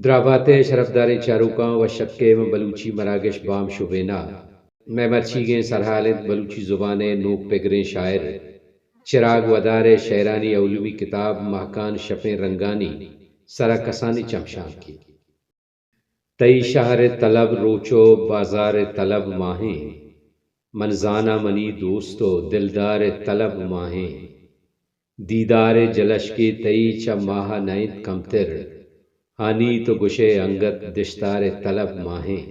دراہ بات ئے شرپداریں چاروکاں، وش اتک ئے ماں بلوچی مراگش بام شبین ءَ۔ مئے مرچیگیں سرھال اِنت بلوچی زبان ءِ نوک پگریں شاعر، چراگ ودار ءِ شئیرانی اولی کتاب ماھکان شپیں رنگانی سر ءَ کسانیں چمشانکے۔ تئی شھر ءِ طلب روچ ءُ بازار ءِ طلب ماھیں، من زاناں منی دوست ءُ دلدار ءِ طلب ماھیں۔ دیدار ءِ جلشکے تئی چہ ماہ ءَ نہ اِنت کمتر، ھانی تو گوش ئے انگت دشتار ءِ طلب ماھیں۔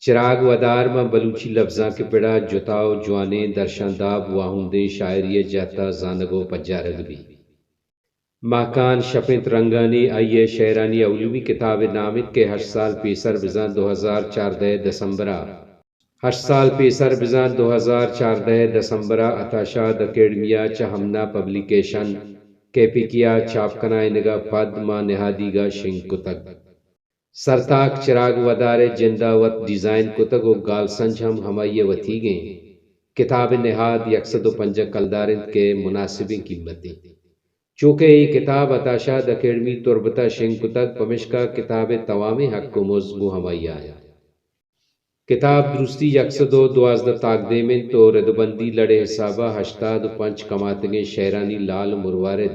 چراگ ودار ماں بلوچی لبزانک ءِ پڑ ءَ جتا ءُ جوانیں درشانداب واھندیں شاعری ءِ جھت ءَ زانگ ءُ پجارگ بیت۔ ماھکان شپ اِنت رنگانی آئی ءِ شئیرانی اولی کتاب ءِ نام اِنت کہ ھشت سال پیسر بزاں دو ھزار چاردہ ءِ دسمبر ءَ، ھشت سال پیسر بزاں دو ھزار چاردہ ءِ دسمبر ءَ عطا شاد اکیڈمی ءَ چہ ھمنا پبلیکیشن کیپیکیا چاپ کنائینگ ءَ پد ماں نھادیگ ءَ شنگ کتگ۔ سرتاک چراگ ودار ءِ جند ءَ وت ڈیزائن کتگ ءُ گالسنج ھم ھمائی ءِ وتیگیں۔ کتاب ءِ نھاد یک سد ءُ پنجاہ کلدار اِنت کہ مناسبیں قیمتے۔ چو کہ اے کتاب عطا شاد اکیڈمی تربت ءَ شنگ کتگ، پمیشکا کتاب ءِ توامیں حق ءُ مز گوں ھمائی ءَ اِنت۔ کتاب درستی یک سد ءُ دوازدہ تاکدیم اِنت ءُ ردبندی لڑ ءِ حساب ءَ ھشتاد ءُ پنچ کماتگیں شئیرانی لال ءُ مروارد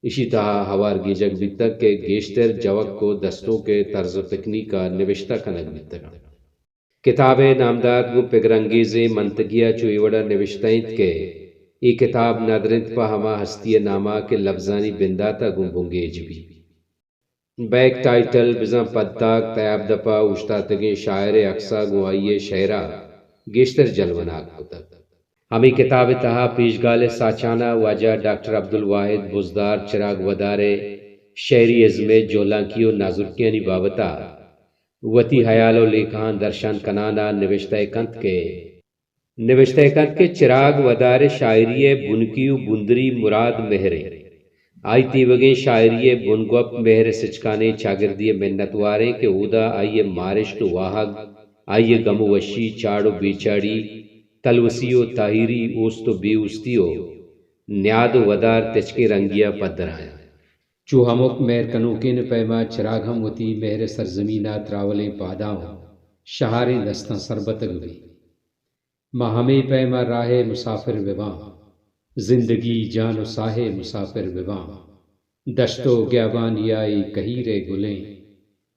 ایشی تھا ھوار گیجگ بیتگ کہ گیشتر جوک ءُ دستونک ءِ طرز ءُ تکنیک ءَ نبشتہ کنگ بیتگ اَنت۔ کتاب ءِ نامدات گوں پگر انگیزیں منطقے ءَ چو اے وڑ ءَ نبشتہ اِنت کہ اے کتاب ندر اِنت پہ ھما ھستی ءِ نام ءَ کہ لبزانی بندات ءَ گوں بنگیج بیت۔ بیک ٹائٹل بزاں پدتاک تیاب دپ ءَ اوشتاتگیں شاعر ءِ اکس ءَ گوں آئی ءِ شئیر ءَ گیشتر جلوناک کتگ۔ ھمے کتاب ءِ تھا پیشگال ءِ ساچان ءَ واجہ ڈاکٹر عبدالواحد بزدار چراگ ودار ءِ شئیری ازم ءِ جھلانکی ءُ نازرکیانی بابت ءَ وتی ھیال ءُ لیکھاں درشان کنان ءَ نبشتہ ئے کنت کہ نبشتہ ئے کنت کہ چراگ ودار ءِ شاعری ءِ بنکی ءُ بندری مراد مھر اِنت۔ آئی تیوگیں شاعری ءِ بنگپ مھر ءِ سچکانیں چاگردی ءِ منتوار ایں کہ اودا آئی ءِ مارشت ءُ واھگ، آئی ءِ گم ءُ وشی، چاڑ ءُ بے چاڑی، تلوسی ءُ تاھیری، اوست ءُ بے اوستی ءُ نیاد ءُ ودار تچکیں رنگے ءَ پدر آیاں۔ چو ھمک مھر کنوکین ءِ پیم ءَ چراگ ھم وتی مھر ءِ سرزمین ءَ تراولیں پاداں ءُ شھاریں دستاں سربتگ بیت۔ ما ھمے پیم ءَ راہ ءِ مسافر بباں، زندگی جان ءُ ساہ ءِ مسافر بباں۔ دشت ءُ گیابانی ءَ اے کھیر ءِ گلیں،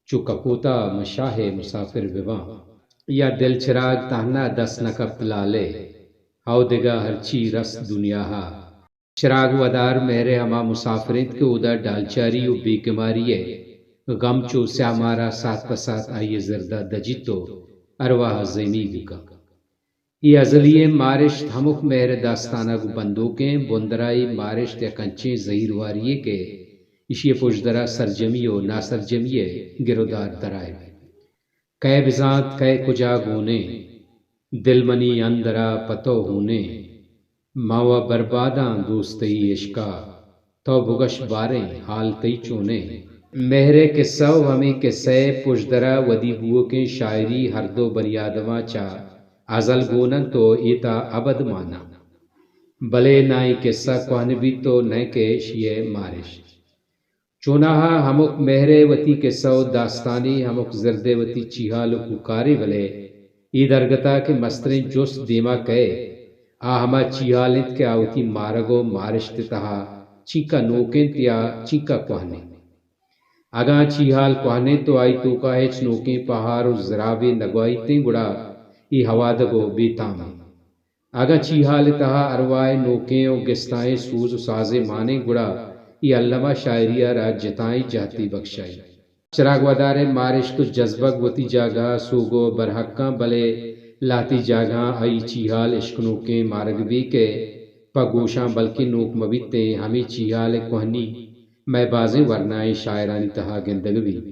چو کپوت ءَ من شاہ ءِ مسافر بباں۔ یا دل چراگ تھنا دست نہ کپت لال ءِ، ھو دگہ ھرچی رست دنیا ءَ۔ چراگ ودار مھر ءِ ھما مسافر اِنت کہ اودا ڈالچاری ءُ بے کماری ءِ گم چو سیاہ مار ءَ ساعت پہ ساعت آئی ءِ زرد ءَ دجیت ءُ ارواہ ءَ زیمیگ کنت۔ اے ازلی ئیں مارشت ھمک مھر ءِ داستان ءَ گوں بندوک ایں، بندر ءَ اے مارشت یک انچیں زھیرواری یے کہ ایشی ءِ پژدر ءَ سرجمی ءُ ناسرجمی ءِ گرودار درائیگ بیت۔ کئے بزانت کئے کجا گون ایں، دل منی اندر ءَ پہ تو ھون ایں، من وَ برباداں دوست تئی عشق ءَ، تو بگش باریں حال تئی چونیں۔ مھر ءِ کسہ ءُ ھمے کسہ ءِ پژدر ءَ ودی بوؤکیں شاعری ھر دو بنی آدماں چہ ازل گون اَنت ءُ اے تاں ابد مان اَنت۔ بلے ناں اے کسہ کوھن بیت ءُ نئے کہ ایشی ءِ مارشت۔ چوناھا ھمک مھر ءِ وتی کسہ ءُ داستانے، ھمک زرد ءِ وتی چیھال ءُ کوکارے، بلے اے درگت ءَ کہ مستریں جست دیما کئیت، آ ھما چیھال اِنت کہ آ وتی مارگ ءُ مارشت ءِ تھا چینکا نوک اِنت یا چینکا کوھن اِنت۔ اگاں چیھال کوھن اِنت ءُ آئی توکا ھچ نوکیں پھار ءُ زرابے نگواھیت ایں، گڑا اے ھوادگ ءُ بے تام اِنت۔ اگاں چیھال ءِ تھا ارواہ ءِ نوکیں ءُ گستائیں سوز ءُ سازے مان ایں، گڑا اے الم ءَ شاعری ءَ را جتائیں جھتے بکشائیت۔ چراگ ودار ءِ مارشت ءُ جزبگ وتی جاگہ ءَ سوگو ءُ برحق اَنت، بلے لھتے جاگھاں آئی چیھال اشکنوکیں مارگ بیت کہ پہ گوشاں بلکیں نوک مہ بیت ایں، ھمے چیھال ءِ کوھنی مئے بازیں ورنائیں شاعرانی تھا گندگ بیت۔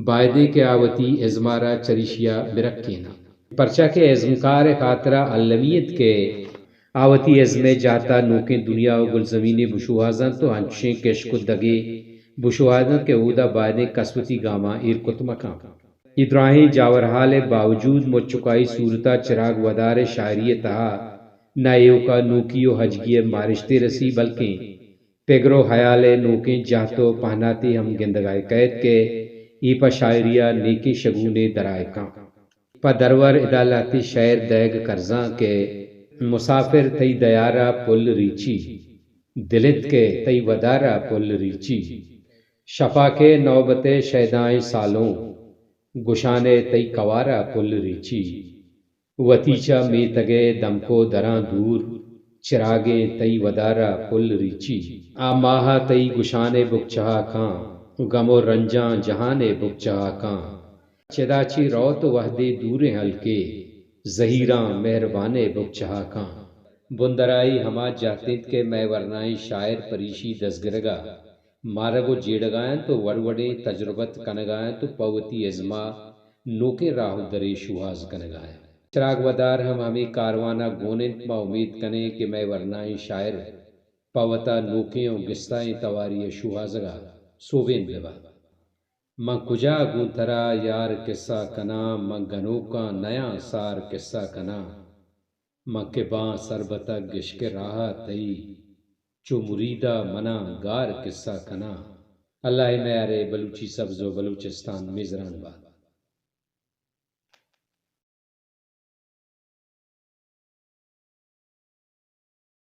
بائدیں کہ آ وتی ازم ءَ را چریشی ءَ برکیناں۔ پرچا کہ ازمکار ءِ ھاترا المی اِنت کہ آ وتی ازم ءِ جھت ءَ نوکیں دنیا ءُ گلزمینے بشوھاز اَنت ءُ انچشیں کشک ءُ دگے بشوھاز اَنت کہ اودا بائدیں کس وتی گاماں ایر کت مہ کنت۔ اے دراھیں جاورھال ءِ باوجود مچکائی صورت ءَ چراگ ودار ءِ شاعری ءِ تھا نہ ایوک ءَ نوکی ءُ ھجگی ءِ مارشتے رسی، بلکیں پگر ءُ ھیال ءِ نوکیں جھت ءُ پھناتے ھم گندگ ءَ کئیت کہ اے پہ شاعری ءَ نیکیں شگونے درائیکاں۔ پہ درور ادا لہتے شئیر دئیگ کرزاں کہ مسافر تئی دیار ءَ پل ریچی، دل اِنت کہ تئی ودار ءَ پل ریچی۔ شپاک ءِ نوبت ءِ شیدائیں سالونک، گشان ءِ تئی کوار ءَ پل ریچی۔ وتی چہ میتگ ءِ دمک ءُ دراں دور، چراگیں تئی ودار ءَ پل ریچی۔ آ ماہ ءَ تئی گشان ءِ بکچہ ءَ کاں، گم ءُ رنجاں جہان ءِ بکچہ ءَ کاں۔ چدا چہ روت وہدے دوریں ہلکے، زہیراں مہربان ءِ بکچہ ءَ کاں۔ بندرائی ہما جہت اِنت کہ مئے ورنائیں شاعر پریشی دزگرگ ءَ مارگ ءُ جیڑگ ءَ اَنت ءُ وڑ وڑیں تجربت کنگ ءَ اَنت ءُ پہ وتی ازم ءَ نوکیں راہ ءُ درے شوہاز کنگ ءَ اَنت۔ چراگ ودار ہم ہمے کاروان ءَ گون اِنت، ما امیت کنیں کہ مئے ورنائیں شاعر پہ وتا نوکیں ءُ گستائیں تواری ءِ شوہازگ ءَ سوبین بہ بنت۔ من کجا گوں ترا یار کسہ کناں، من گنوکاں نیاں سار کسہ کناں۔ من کہ باں سربتگ عشق ءِ راہ ءَ تئی، چو مرید ءَ من ءَ گار کسہ کناں۔ اللہ ءِ میار ءَ بلوچی سبز ءُ بلوچستان میزران بات۔